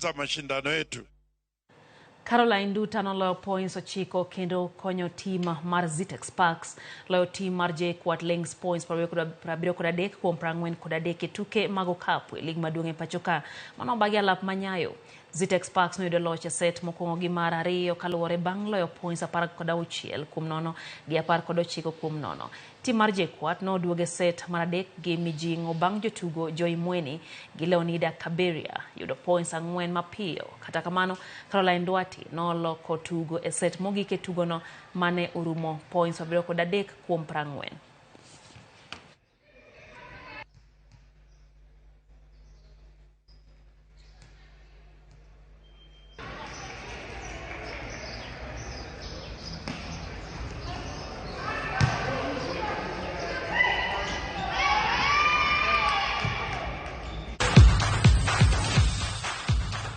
Mashindano yetu. Caroline Nduta noloyo points 9 kendo konyo tim mar Zetech Sparks loyo tim mar JKUAT Lynx points 73 kuom 43 e tuke mag okapu e lig maduong' e pacho ka mano obagi alap manyayo. Zetech Sparks noyudo loch e set mokwongo gi mar ariyo kaluwore bang' loyo points 16 kuom 0 gi 19 kuom 0. Tim mar JKUAT noduogo e set mar adek gi mijing'o bang' jotugo Joy Mweni gi Leonida Kaberia yudo points 4 mapiyo. Kata kamano, Caroline Duarte noloko tugo e set mogik e tugono mane orumo points 73 kuom 40.